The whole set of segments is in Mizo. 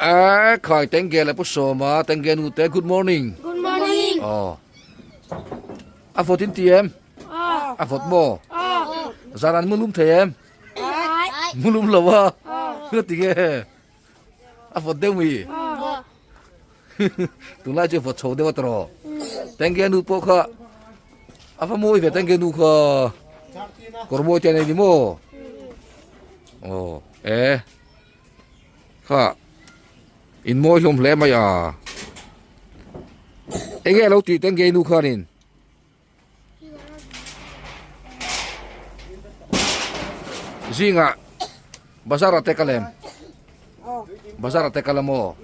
A khai tengge le pu sawma tengge nu te good morning. Good morning. Oh. A vawt in ti em? A vawt maw? Zan an mulum thei em? Mulum lo a. Nga ti nge? A vawt deuh mi? Tunlai chu vawt chho deuh a tawh. Tengge nu pawh kha a va mawi ve tengge nu kha. Kawr mawi te a nei ni maw? Oh, e. Kha in mawi hlawm hle mai a. Enge lo tih tengge nu khanin? Zingah bazar ah te kal em? Bazar ah te kal amaw?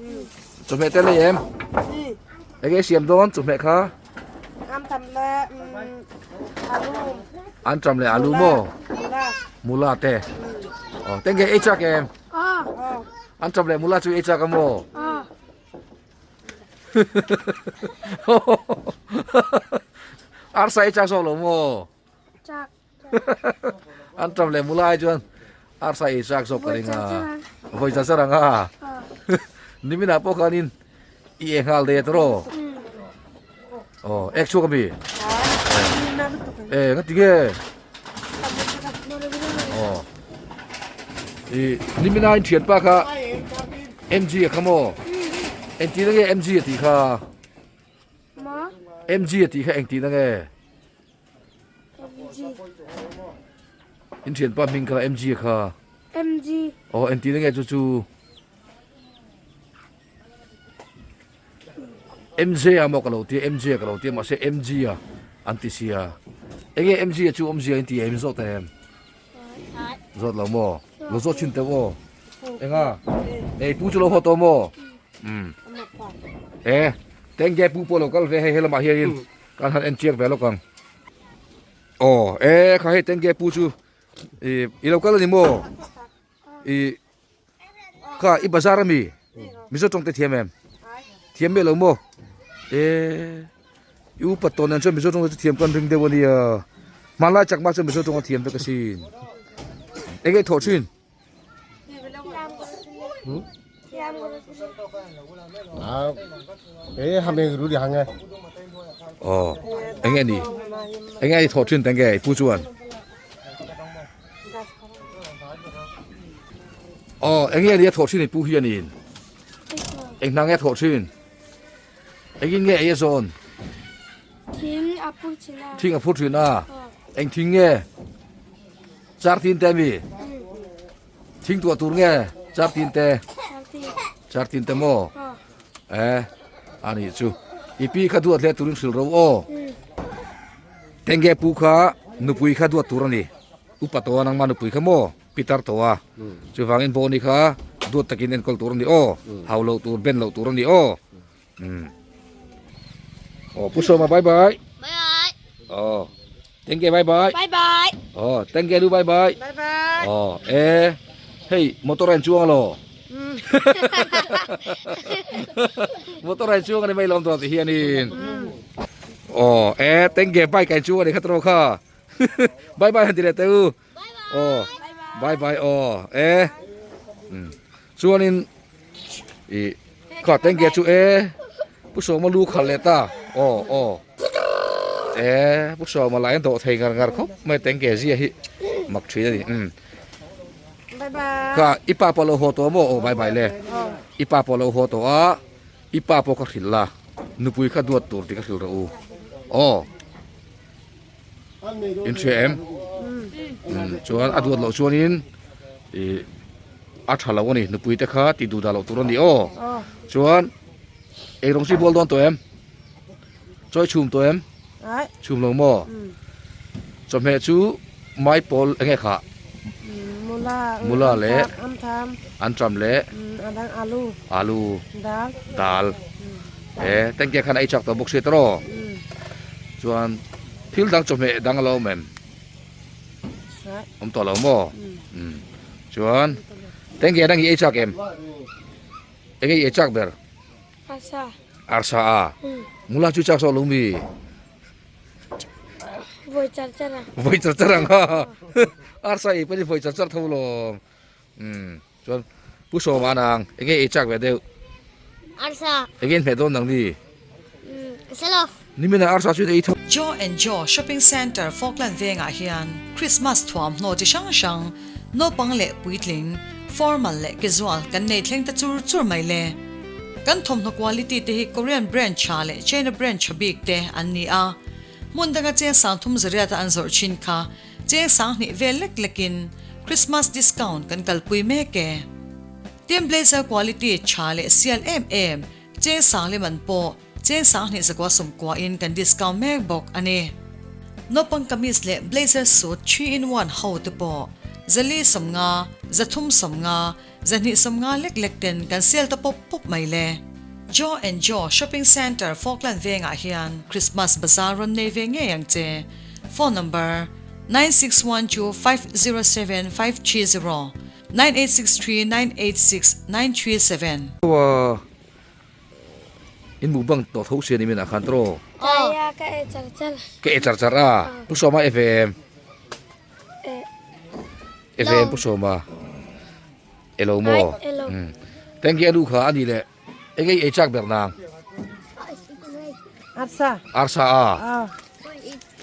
Chawhmeh te lei em? Enge siam dawn chawhmeh kha? Anṭam leh alu maw? Mula te. Aw tenge ei chak em? Anṭam leh mula chu ei chak amaw? Arsa ei chak zawk lo maw? Chak. An ṭam leh mu lai chuan arsa ei chak zawk ka ring a. Vawi char char ang a. Niminah pawh khanin i e nghal daih a tawh. Aw, ek chhuak ami? E, nga ti nge? Aw. I nimina in thian pa kha MG a kha maw? Engti na nge MG a tih kha? MG a tih kha engti na nge? MG. In thian pa hming kha MG a kha. MG. Aw, engti na nge chu chu? MJ a maw ka lo tia MJ ka lo tia mahse MG a an ti sia enge MG a chu awmzia in ti em zawt em zawt lo maw lo zawt thin teh aw enga ei pu chu lo haw tawh maw um e tengge pu pawh lo kal ve hei helamah hianin kan han en chiak ve lawk ang aw e kha hei tengge pu chu i i lo kal a ni maw i Kha i bazar ami Mizo tawng te thiam em thiam miah lo maw e i upat tawh nen chuan Mizo tawng te chu thiam kan ring deuh ania hmanlai chakma chuan Mizo tawng a thiam vek asin enge i thawh thin aw enge ni enge i thawh thin te nge i pu chuan. Aw eng nge ni a thawh thin i pu hianin eng hna nge a thawh thin engin nge ei a zawn thing a phur thin a thing a phur thin a eng thing nge char tin te mi thing tuah tur nge char tin te char tin te maw e ani chu i pi kha duat hle turin hrilh ro aw Tenge pu kha nupui kha duat tur a ni. Upa tawh a nangmah nupui kha maw pitar tawh a. Chuvangin Bawni kha duat takin enkawl tur a ni aw. Hau loh tur, ben loh tur a ni aw. Umm. Aw Pu Sawma bye bye. Bye bye. Aw. Tenge bye bye. Bye bye. Aw Tenge nu bye bye. Bye bye. Aw e hei motor a inchuang alaw. Motor a inchuang a ni mai lawm dawn ti hianin. Aw e tenge bike a inchuang a ni kha tawh kha. Bye bye han ti leh teh u. Aw bye bye aw e. Chuanin i kha tenge chu e Pu Sawma lu khalh leh ta aw aw e Pu Sawma lah in dawh thei ngar ngar khawp mai tenge zia hi mak thin a ni. Kha i pa pawh lo haw tawh maw? Aw bye bye le. I pa pawh lo haw tawh a, i pa pawh ka hrilh la, nupui kha duat tur tih ka hrilh rawh u. Aw. In hria em? Chuan a duat loh chuanin i a tha lo a ni, nupui te kha tih duh dah loh tur a ni aw. Chuan eirawng chu i bual dawn tawh em? Chawi chhum tawh em? Chhum lo maw? Chawhmeh chu maipawl eng nge khah? Mula leh anṭam leh alu dal e tengke khan a ei chak tawh bawk si tawh chuan thil dang chawhmeh dang a lo awm em? Awm tawh lo maw? Chuan tengke dang i ei chak em? Eng nge i ei chak ber? Arsa. Arsa a? Mula chu chak zawk lo mi? Vawi char char a. Vawi char char ang a. Arsa ei pawhin vawi char char tho lo. Chuan. Pu Sawma nang enge ei chak ve deuh? Arsa. Enge in hmeh dawn nang ni? Ka hre lo. Nimin ah arsa chu in ei tho. Joe and Joe Shopping Centre Falkland vengah hian Christmas thuamhnaw chi hrang hrang, naupang leh puitling, formal leh casual kan nei thleng ta chur chur mai le. Kan thawmhnaw quality te hi Korean brand tha leh China brand tha bik te an ni a. Hmun danga cheng sang thum zariata an zawrh thin kha Cheng sanghnih vel lek lekin Christmas discount kan kalpui mek e. Team Blazer quality tha leh sial em em cheng sang lem an pawh cheng sanghnih zakua sawmkua in kan discount mek bawk a ni. Naupang kamis leh blazer suit 3 in 1 ho te pawh zali sawmnga, zathum sawmnga, zahnih sawmnga lek lek ten kan sel ta pawp pawp mai le. Joe and Joe Shopping Centre Falkland vengah hian Christmas bazaar rawn nei ve ngei ang che. Phone number, 961250 7530, 9863 986 937. Aw in mukbang tawh tho sia ni min ah khan tawh. Aw ka e char char. Ka e char char a. Pu Sawma e ve em? E ve em Pu Sawma? E lo maw? E lo. Thank you anu kha ani leh. Eng ei ei chak ber nang? Arsa. Arsa a.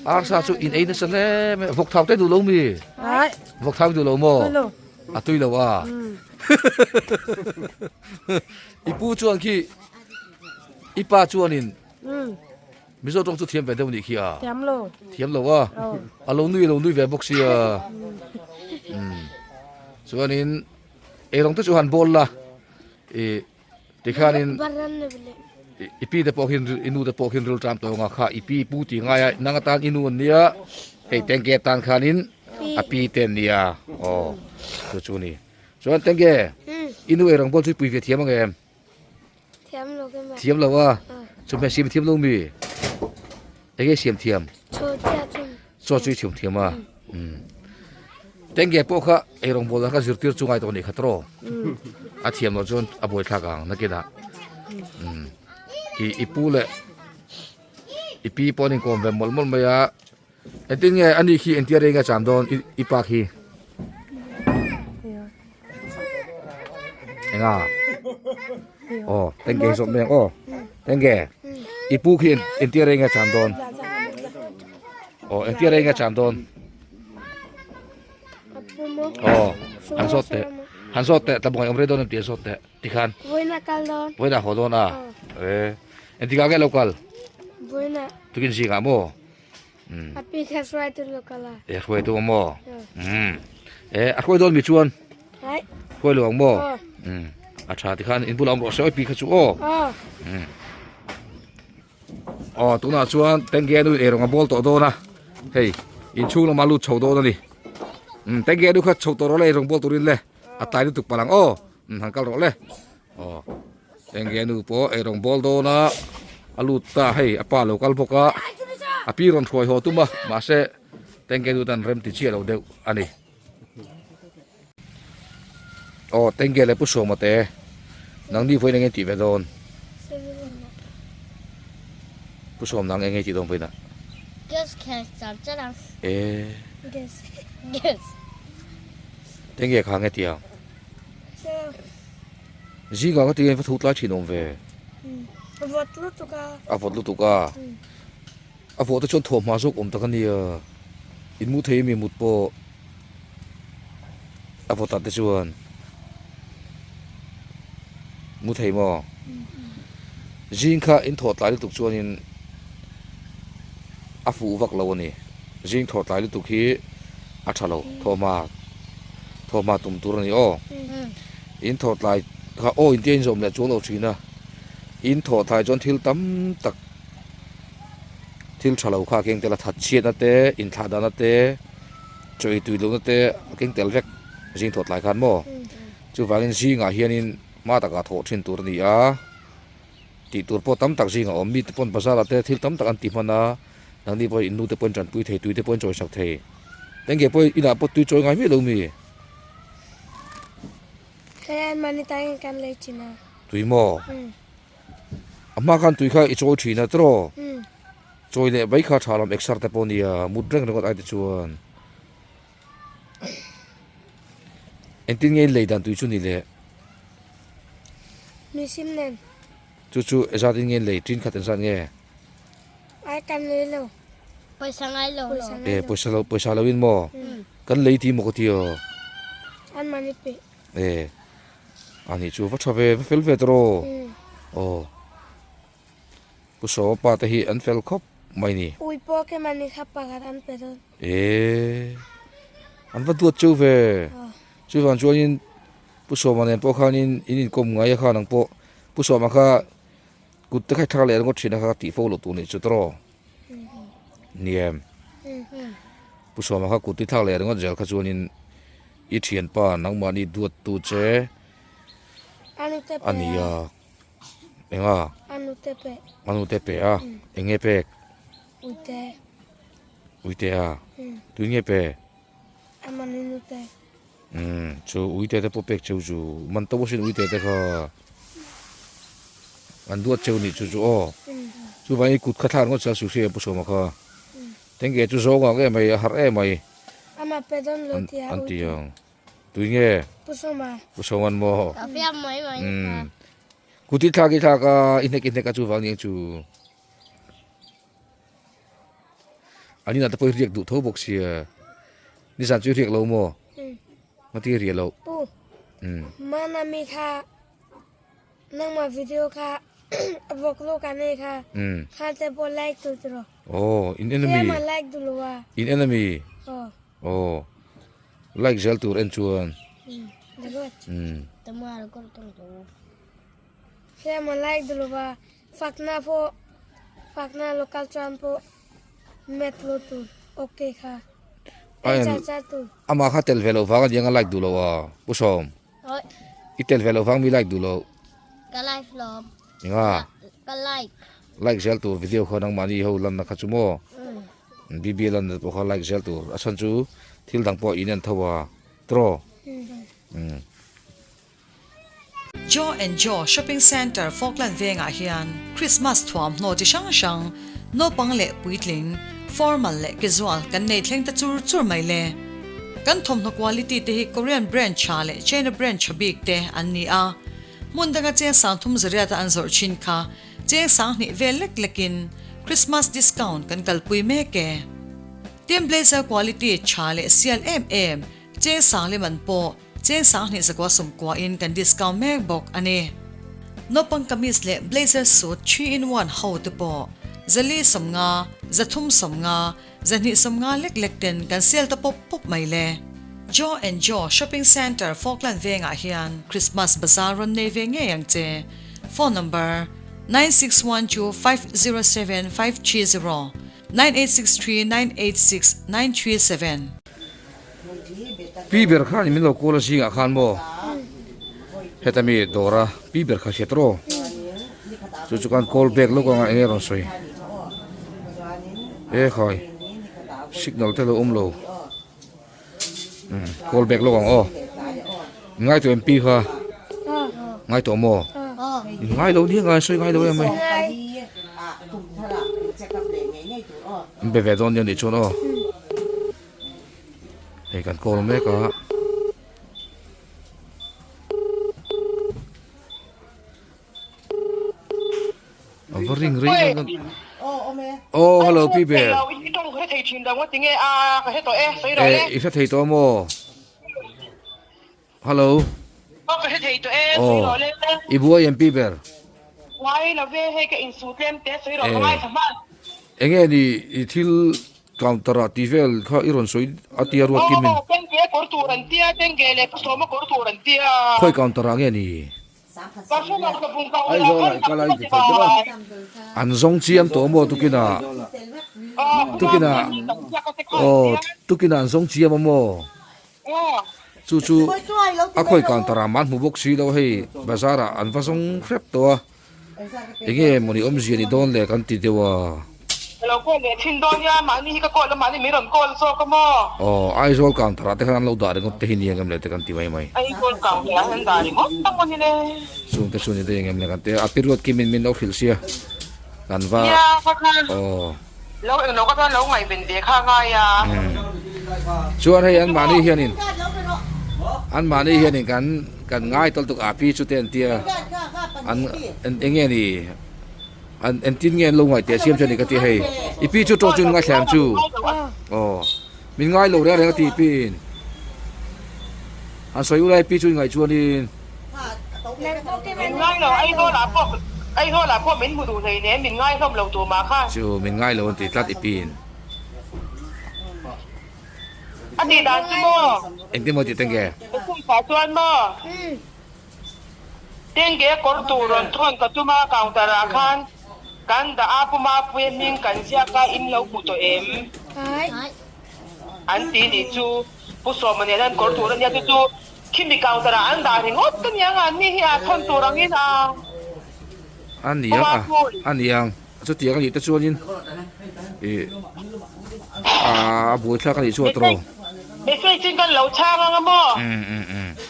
Arsa chu in ei nasa hle mai. Vawk thau te duh lo mi? Ai. Vawk thau duh lo maw? Lo. A tui lo a. I pu chuan khi i pa chuanin Mizo tawng chu thiam ve deuh nih khi a. Thiam lo. Thiam lo a. A lo nui a lo nui ve bawk sia. Chuanin eirawng te chu han bawl la. I tikhanin i pi te pawh hin i nu te pawh hin ril tram tawng a kha i pi pu tih ngai a nang atan i nu an nia hei tengge tan khanin a pi te an nia aw chu chu ni chuan tengge i nu eirang bawl chu i pui ve thiam ang em thiam lo ke ma thiam lo a chu hmeh siam thiam lo mi enge siam thiam chaw chia chu chaw chu i thiam thiam a Tengge pawh kha eirawngbawl kha zirtir chu ngai tawh anih kha tawh a thiam loh chuan a buai thlak ang nakinah i i pu leh i pi pawh an inkawm ve mawlh mawlh mai a engtin nge ani khi engtia rei nge a cham dawn i pa khi enga aw tengge hi zawt mai ang aw tengge i pu khi engtia rei nge a cham dawn aw engtia rei nge a cham dawn. Aw han zawt teh han zawt teh tlabawng awm rei dawn em tih an zawt teh tikhan vawiin a kal dawn vawiin a haw dawn a e engtikah nge lo kal vawiin a tukin zingah maw a pi kha hruai tur lo kal a e hruai tu maw e a hruai dawn mi chuan hruai lo ang maw a tha tikhan in bulah awm rawh se awi pi kha chu aw Aw tunah chuan Tengge nu in eirawng a bawl tawh dawn a hei inchhung lamah lut chho dawn a ni umm Tengge nu kha chho tawh rawh le eirawng bawl turin le a tlai lutuk palh ang aw umm han kal rawh le aw Tengge nu pawh eirawng bawl dawn a a lut ta hei a pa lo kal bawk a a pi rawn hruai haw tum a mahse Tengge nu tan rem ti chiah lo deuh a ni. Aw Tengge leh Pu Sawma te nangni vawiin eng nge tih ve dawn? Pu Sawm nang eng nge tih dawn vawiinah? Gas khel char char ang. E. Gas. Gas. Tengge kha nge tih ang? Zingah ka ti va thu tlai thin awm ve. A vawt lutuk a. A vawt lutuk a. A vawh te chuan thawhhma zawk awm tak a nia, in mu thei ami mut pawh a vawt ah te chuan mu thei maw? Zing kha in thawh tlai lutuk chuanin a fuh vak lo a ni, zing thawh tlai lutuk hi a tha lo thawhhma thawhhma tum tur a ni aw, in thawh tlai kha aw intia in zawm leh chuang lo thin a, in thawh tlai chuan thil tam tak. Thil tha lo kha a keng tel a, that chhiatna te, inthlah dahna te, chaw ei tui lohna te a keng tel vek zing thawh tlai khan maw. Chuvangin zingah hianin hma takah thawh thin tur a ni a, tih tur pawh tam tak zingah a awm. Mite pawn bazar ah te thil tam tak an ti hman a, nangni pawh in nute pawhin tanpui thei, tui te pawhin chawi sak thei. Eng nge pawh inah pawh tui chawi ngai miah lo mi? Hei anmahni tangin kan lei thin a. Tui maw? A hma khan tui kha i chawi thin a tiraw? Chawi leh mai kha tha lam exer te pawh nia mut reng ringawt ai te chuan engtin nge in lei dan tui chu ni le? Hnuisin nen. Chu chu ezat in nge in lei? Tin khat engzat nge? Ai kan lei lo. Pawisa ngai lo lo. E pawisa lo pawisa lo in maw? Kan lei ti maw ka ti aw. An mahni peh. E ani chu va tha ve va fel ve tawh aw. Pu Sawma pa te hi an fel khawp mai ni. Ui pawh ke mahni kha pakhat an pe dawn. E an va duat cheu ve. Chuvang chuanin Pu Sawma nen pawh khanin in inkawm ngai a khan ang pawh Pu Sawma kha kut te kha i thlak leh ringawt thin a kha tih fo loh tur nih chu tawh Niam Pu Sawma kha kut i thlak leh ringawt zel kha chuanin i thianpa nangmahni duat tu che a ni a enga a nu te pe a eng nge pek uite a tui nge pe. Umm chu uite te pawh pek cheu chu man to sin uite te kha an duat cheu nih chu chu aw chuvangin kut kha thlan ngawt chuan suhri a pu sawma kha tenge chu zawng ang em mai a harh em mai an ti ang tui nge pu sawma an maw umm kut i thlak i thlak a i hnek i hnek a chuvang nia chu. An inah te pawh i riak duh tho bawk sia, nizan chu i riak lo maw? Ngati i riah loh? Pu, mana mi kha nangmah video kha vawk lu ka nei kha kha te pawh like tur tiraw? Aw, in en ami? Tlem a like duh lo a. In en ami? Aw. Aw, like zel tur en chuan. Tlem a like duh lo a. Fakna pawh fakna local chuan pawh met lo tur ok kha en char char tur. Amah kha tel ve loh vang a niang a like duh loh a Pu Sawm. I tel ve loh vang mi like duh loh. Ka like hlawm. Enga? Ka like. Like zel tur video kha nangmahni ho lanna kha chu maw. BB lanna pawh kha like zel tur a chhan chu thil dang pawh in en tho a tiraw. Joe and Joe Shopping Centre Falkland vengah hian Christmas thuamhnaw chi hrang hrang, naupang leh puitling, formal leh casual kan nei thleng ta chur chur mai le. Kan thawmhnaw quality te hi Korean brand tha leh China brand tha bik te an ni a. Hmun danga cheng sang thum zariata an zawrh thin kha cheng sang hnih vel lek lekin Christmas discount kan kalpui mek e. Tin blazer quality tha leh sial em em cheng sang lem an pawh Cheng sanghnih zakua sawmkua in kan discount mek bawk a ni. Naupang kamis leh blazer suit 3 in 1 ho te pawh zali sawmnga, zathum sawmnga, zahnih sawmnga lek lek ten kan sale ta pawp pawp mai le. Joe and Joe Shopping Centre Falkland vengah hian Christmas bazaar rawn nei ve ngei ang che. Phone number, 9612 507 530, 9863 986 937. Pi ber khan min lo call a zingah khan maw heta mi dawr a pi ber kha hriat rawh chu chu khan call back lawk anga enge rawn sawi e khai signal te lo awm lo call back lawk ang aw ngai tawh em pi kha ngai tawh maw ngai lo nia ngai sawi ngai lo em mai be ve dawn nia nih chuan aw. Hei kan call mek a. A va ring rei kan Oh hello pi ber. Eh i hre thei tawh maw? Hello. Oh i buai em pi ber? Eh enge ni i thil Counter ah tih vel kha i rawn sawi a tia ruat kim in. Khawi counter ah nge ni? An zawng chiam tawh maw tukin ah tukin ah aw tukin ah an zawng chiam a maw? Chu chu a khawi counter ah mah an hmu bawk si lo hei bazar ah an va zawng hrep tawh a. Enge mawni awmzia ni dawn le kan ti deuh a. Ka lo call leh thin dawn nia, mahni hi ka call a, mahni min rawn call zawk a maw? Aw, Aizawl counter ah te khan an lo dah ringawt te hi ni engem le te kan ti mai mai. Aizawl counter ah hian an dah ringawt a maw ni le? Chung te chu ni daih engem le kan ti a, a period kim in min lo hrilh sia kan va. Nia, ka khan Aw. lo eng lo ka chuan lo ngaihven ve kha a ngai a. Umm. Chuan hei an mahni hianin an mahni hianin kan kan ngai tawlh tuk a pi chu te an tia. An eng nge ni an engtin nge an lo ngaih teh siam chu a ni ka ti hei i pi chu tawng chu in ngaithla ang chu aw min ngai lo reng reng a ti i pi in han sawi ula i pi chu in ngaih chuan in. Min ngai lo Aizawl ah pawh Aizawl ah pawh min hmu duh hlei nen min ngai hlawm lo tur mah khan. Chu min ngai lo an ti tlat i pi in. A tih dan chu maw? Engtin maw tih teng nge? Ka chhungkah chuan maw? Tengge kawr tur rawn thawn ka tum a, counter ah khan kan dah a, Pu Mapuia hming kan ziak a, in lo hmu tawh em? An ti nih chu Pu Sawma nen an kawr tur a nia, chu chu khimi counter ah an dah ringawt ka nia ang a, ni hi a thawn tur angin a A Pu niang a, Mapui. a niang. Chutiang a nih te chuanin ih a buaithlak a nih chu a tawrh. Message in kan lo chhang ang a maw?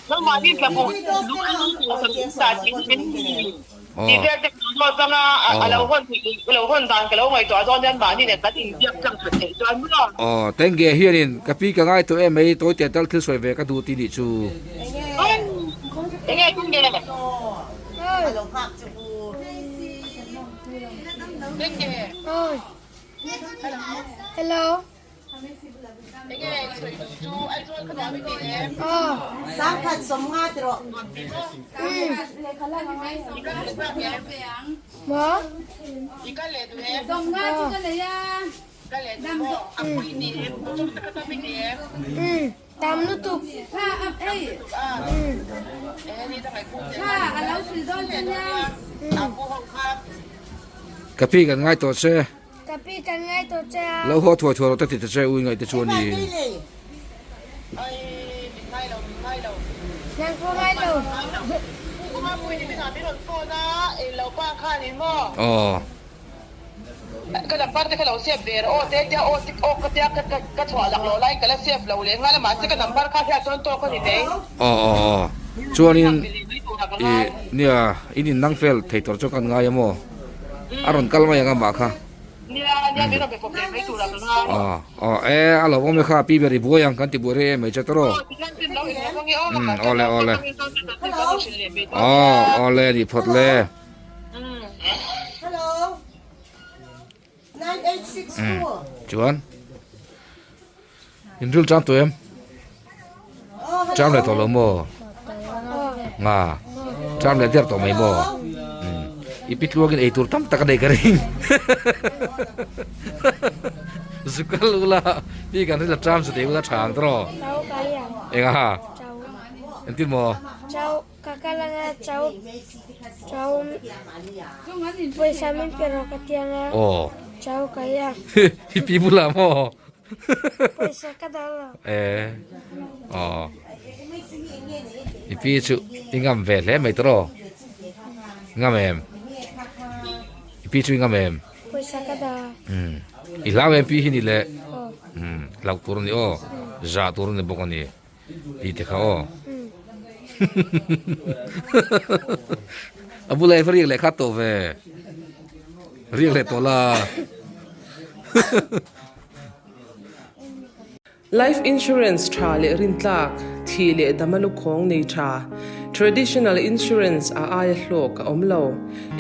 Nangmahni tla pawh lung a lung tur kan in dah tih hi tih vel te kan zawt ang a, a lo hawn theih a lo hawn dan ka lo ngaihtuah dawn hian mahni nen kan inbiak tlang that theih chuan maw? Aw, tengge hianin ka pi ka ngai tawh em mai, tawi teh tal thil sawi ve ka duh tih nih chu. Enge tengge? Hello. Maw? Tam lutuk. Ka pi kan ngai tawh che. Ka pi kan ngai tawh che a. Lo haw thuai thuai rawh ta ti ta che ui ngaih te chu a ni. Nang pawh ngai lo. Aw. Ka number te kha lo save ve rawh aw te tia aw tik aw ka tia ka ka chhuah lak loh laiin ka la save lo leh nghal a mahse ka number kha hriat chuan tawk a ni mai. Aw aw aw chuanin ih nia in in nang fel thei tur chu kan ngai a maw a rawn kal mai ang amah kha. Nia nia min rawn be pawp leh mai tur ah ka ngai. Aw aw e a lo awm e kha pi ber i buai ang kan ti buai rei em mai che tawrh aw. Umm awle awle aw awle ni phawt le. Chuan in ril chang tawh em? Chang leh tawh lo maw? Nga chang leh der tawh mai maw? I pi tluangin ei tur tam tak a nei ka ring. Zu kal ula mi kan ril a cham chu tei ula tha ang tawh. Enga? Engtin maw? Ka kal anga chau chau pawisa min pe rawh ka ti anga chau ka i a. Hi pi bulah maw? Pawisa ka dah lo. E aw i pi chu i ngam ve hle mai tawh ngam em? I pi chu i ngam em? Pawisa ka dah. I hlau em pi hi ni le? Hlauh tur a ni aw, zah tur a ni bawk a ni. Tih te kha aw. A bula i va riak leh khat tawh ve. Riak leh tawh la. Life insurance tha leh rintlak, thih leh dama lukhawng nei tha, traditional insurance a aia hlawk a awm lo.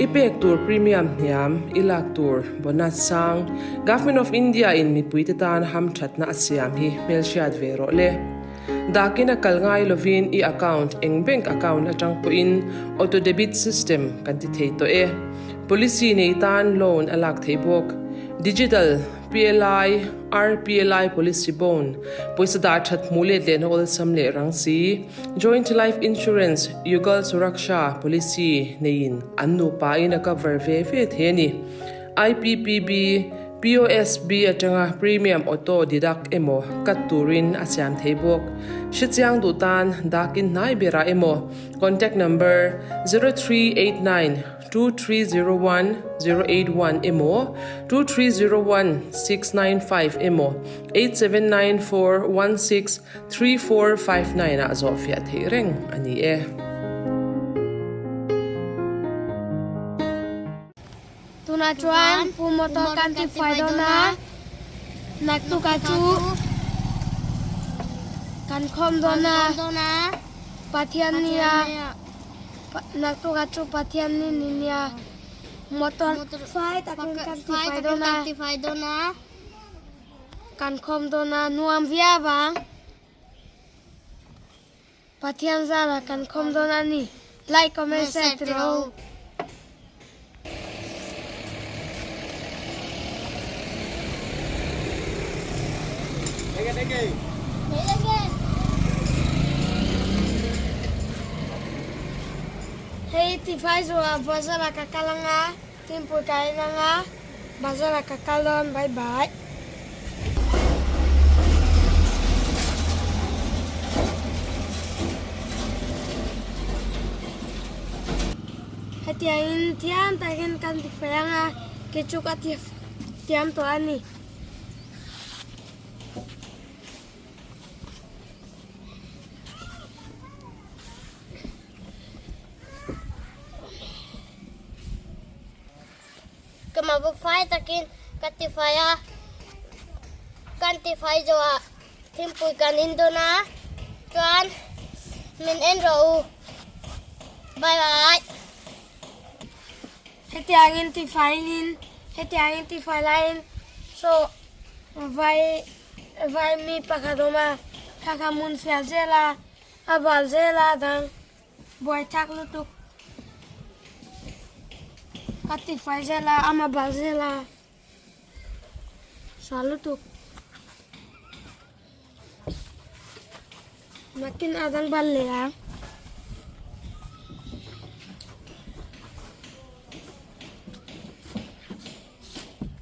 I pek tur premium hniam, i lak tur bonus sang, Government of India in mipuite tan hamthatna a siam hi hmelhriat ve rawh le. Dakin a kal ngai lovin i account eng bank account atang pawhin auto debit system kan ti thei tawh e. Policy nei tan loan a lak theih bawk. Digital PLI, RPLI policy bond, pawisa dah that hmuh let lehna awlsam leh rang si, Joint Life Insurance, Yugal Suraksha policy neiin an nupa in a cover ve ve thei a ni. IPPB, POSB atanga premium auto deduct emaw cut turin a siam thei bawk. Hrechiang duh tan dakin hnai berah emaw contact number 0389 2301 081 emaw 2301 695 emaw 8794 16 3459 ah zawhfiah theih reng a ni e. Tunah chuan Pu Motor kan ti fai dawn a, naktukah chu kan khawm dawn a, Pathian nia. Naktukah chu Pathian ni ni nia motor fai takin kan tifai dawn a. Tifai dawn a. Kan khawm dawn a nuam viau ang. Pathian zara kan khawm dawn a ni. Like, comment, share ti rawh u. Hei tifai zuah bazar ah ka kal anga Timpui ka en anga bazar ah ka kal dawn bye bye. Hetiangin thiam takin kan ti fai anga kei chu ka ti thiam tawh a ni. Ka mabuk fai takin ka tifai a, kan tifai zawhah thingpui kan in dawn a, chuan min en rawh u. Bye bye. Hetiangin tifaiin hetiangin tifai laiin saw vai vai mi pakhat awm a, kha kha hmun fiah zel a, a bal zel a dang buai thak lutuk ka tifai zel a ama bal zel a sual lutuk nakin a dang bal leh ang.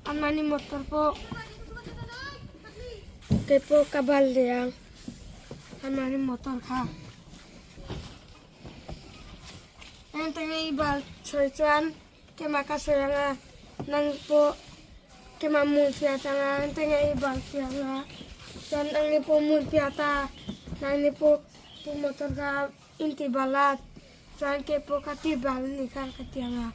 Anmahni motor pawh kei pawh ka bal leh ang. Anmahni motor kha engtin nge i bal sawi chuan keimah ka sawi anga nang pawh keimah hmun fiah anga engtin nge i bal fiah anga chuan nangni pawh hmun fiah ta nangni pawh pu motor kha inti bal a chuan kei pawh ka ti bal a nih kha ka ti anga.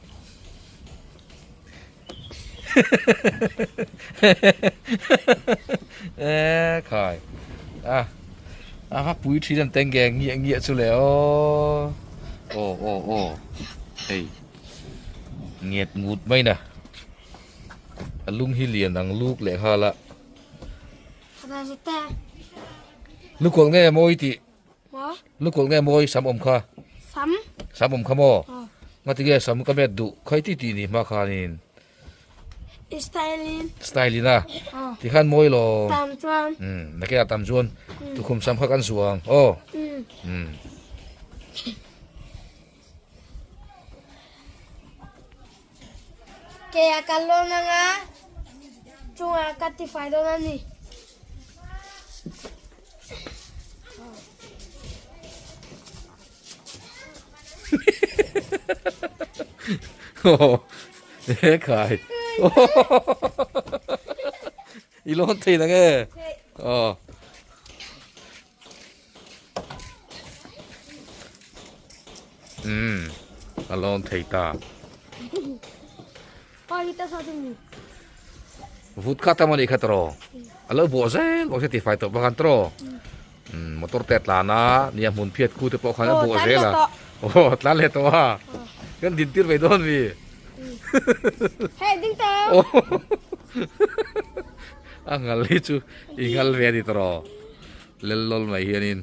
E khai a a va pui thin an teng nge ngiah ngiah chu le aw aw aw aw hei nget ngut mai na a lung hi lian ang luk leh nghal a lukawlh nge mawi tih Lukawlh nge mawi sam awm kha? Sam. Sam awm kha maw? Ngati nge sam ka met duh khai ti ti ni hma khanin? Style in. Style in a. Ti khan mawi lo. Tam chuan. Um, nake a tam chuan. Tukhum sam kha kan suang. Aw. Um. Ke a kal dawn anga chungah ka tifai dawn a ni. He khai. I lawn thei na nge? Aw. Umm a lawn thei ta. Vut kha tam a nih kha tawh a lo bawh zel bawk se tifai tawh bawk an tawh umm motor te a tlan a nia hmun phiat khu te pawh khan a bawh zel a aw tlan leh tawh a kan din tir mai dawn mi a ngal hi chu i ngal ve a ni tawh lel lawl mai hianin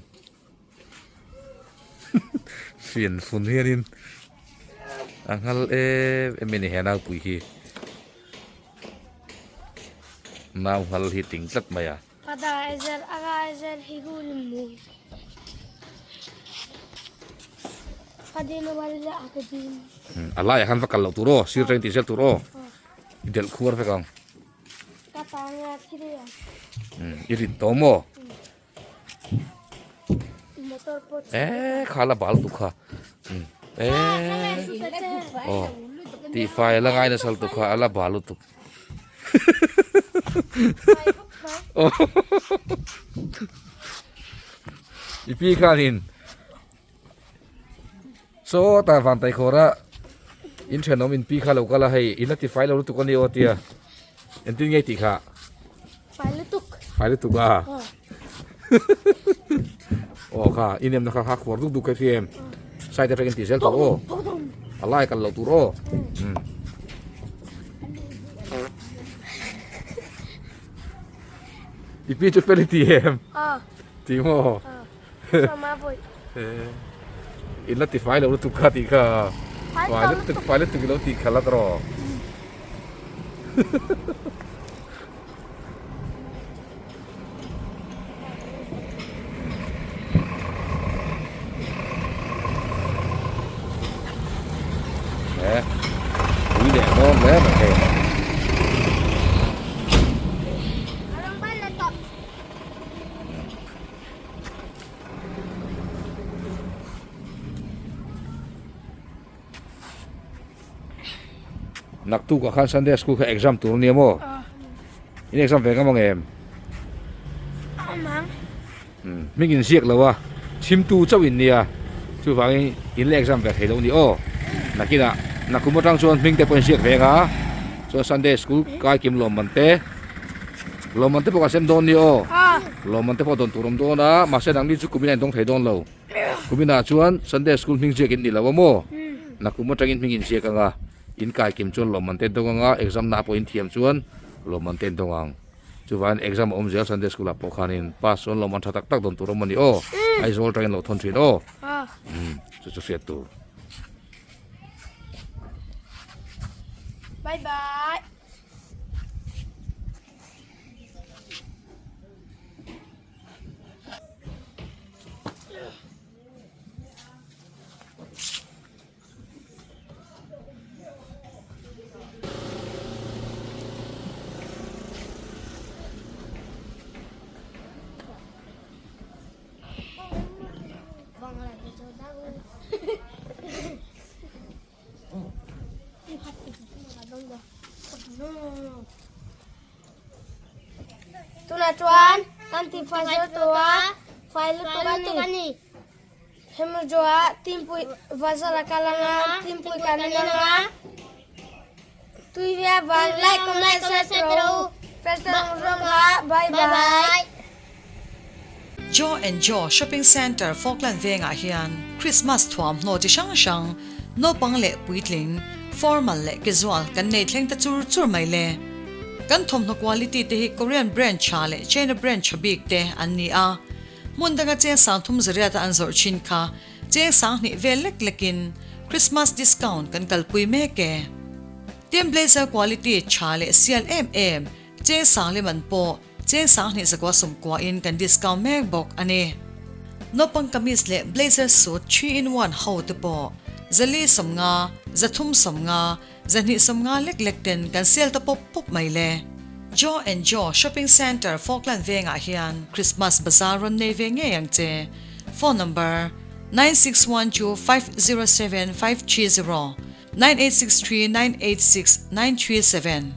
fian fun hianin a nghal em em a ni he naupui hi nau nghal hi ting tlat mai a. A laiah khan va kal loh tur aw sir tang tih zel tur aw i delh khuar vek ang. I rin tawh maw? Eh kha la bal tuk kha eh oh tih fai la ngai nasal tuk kha a la bal lutuk i pi khanin sawtah van taikhawra in thenawm in pi kha lo kal a hei in la ti fai lo lutuk a ni aw tia Engtin nge tih kha? Fai lutuk. Fai lutuk a. Aw kha, i nemna kha kha khuar duk duk ka hria em? Side atangin ti zel tur aw. A lai kal loh tur aw. Um. I pi chu fel i ti em? Ti maw? In la ti fai lo lutuk kha tih kha. Fai lutuk fai lutuk i lo tih khalh a tawh. He ui leh dawn hle mai hei. Naktuk ah khan Sunday school kha exam tur ania maw? In exam ve ngam ang em? Hming in ziak lo a, chhimtu chauh in nia, chuvangin in la exam ve thei lo ni aw. Nakinah nakum atang chuan hming te pawh in ziak ve ang a, chuan Sunday school kai kim lawmman te, lawmman te pawh kan sem dawn ni aw. Lawmman te pawh dawn tur awm dawn a, mahse nangni chu kumin a in dawng thei dawn lo. Kuminah chuan Sunday school hming ziak in ni lo a maw? Nakum atangin hming in ziak ang a, in kai kim chuan lawmman te dawng ang a, exam na pawh in thiam chuan lawmman te in dawng ang. Chuvangin exam a awm zel Sunday school ah pawh khanin pass chuan lawmman tha tak tak dawn tur awm a ni aw. Aizawl atangin lo thawn thin aw. Umm chu chu hriat tur. Bye bye. Tunah chuan kan ti fai zo tawh a, fai lutuk a ni. Hemi zawhah Timpui bazar a kal ang a, Timpui kan en ang a. Tui ve avang like, comment, share rawh u. Festa rawng ah bye bye. Joe and Joe Shopping Centre Falkland vengah hian Christmas thuamhnaw chi hrang hrang, naupang leh puitling, formal leh casual kan nei thleng ta chur chur mai le. Kan thawmhnaw quality te hi Korean brand tha leh China brand tha bik te an ni a. Hmun danga cheng sang thum zariata an zawrh thin kha cheng sang hnih vel lek lekin Christmas discount kan kalpui mek e. Tin blazer quality tha leh sial em em cheng sang liman pawh Cheng 20 zakua sawmkua in kan discount mek bawk a ni. Naupang kamis leh blazer suit 3 in 1 ho te pawh 450, 350, 250 lek lek ten kan sale ta pawp pawp mai le. Joe and Joe Shopping Centre Falkland vengah hian Christmas bazaar rawn nei ve ngei ang che. Phone number, 9612 507 530, 9863 986 937.